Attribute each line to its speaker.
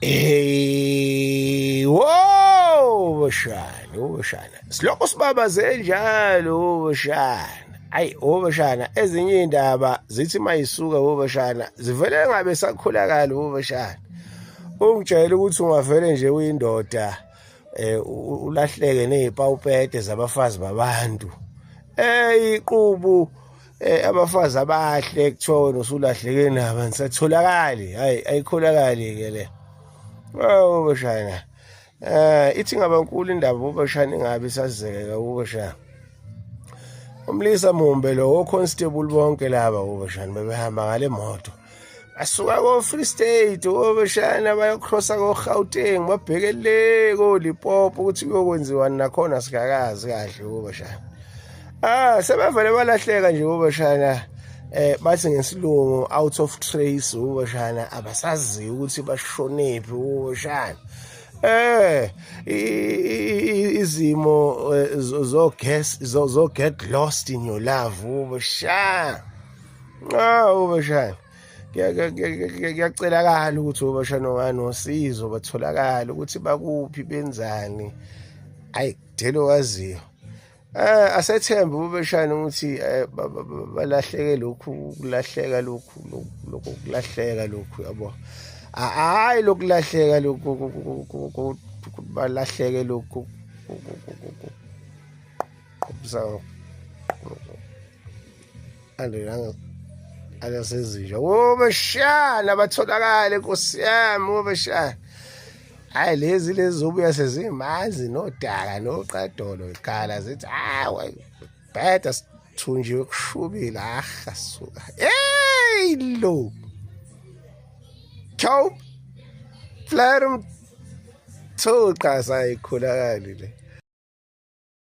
Speaker 1: Hey, wo bashana, wo bashana. Silokho sibabaze njalo wo bashana. Ayi wo bashana, ezinye indaba zithi mayisuka wo bashana, zivele ngabe sakholakala wo bashana. Ungitshela ukuthi ungavele nje uyindoda ulahleke nezipawupete zabafazi babantu. Iqubu abafazi abahle kuthiwa wena usulahleke nabo nisatholakali. Hayi ayikholakali ke le. Oh bashana. Ithi ngabankulu indaba ubashana ingabe isazeka ubashana. Umlisa mumbe lo constable bonke laba ubashana bebehamba ngale moto. Basuka ko Free State obashana bayocrossa ko Gauteng babheke le ko Limpopo ukuthi kuyokwenziwa nakhona singakazi kahle ubashana. Sebevele balahleka nje ubashana. Bathi ngesilungu out of trace ubashana, abasazi ukuthi bashonephi ubashana. Izimo zo guess zo get lost in your love ubashana. Ubashana. Kuyacelakala ukuthi ubashana nosizo batholakala ukuthi bakuphi benzani. Ayi delo waziyo. Asethembe ubeshana ukuthi balahleke lokhu kulahleka lokhu lokhu kulahleka lokhu yabo. Hayi lokulahleka lokhu balahleke lokhu qhubisa andranga alasezinja. Wobeshana batholakale Nkosi yami wobeshana. Hayi lezi zobuya sezimanzi nodaka noqadolo ikhala zithi hayi bheda sithunjiwe kushubile aha suka. Hey lo. Chow. Flarum. Thuqa sayikholakali le.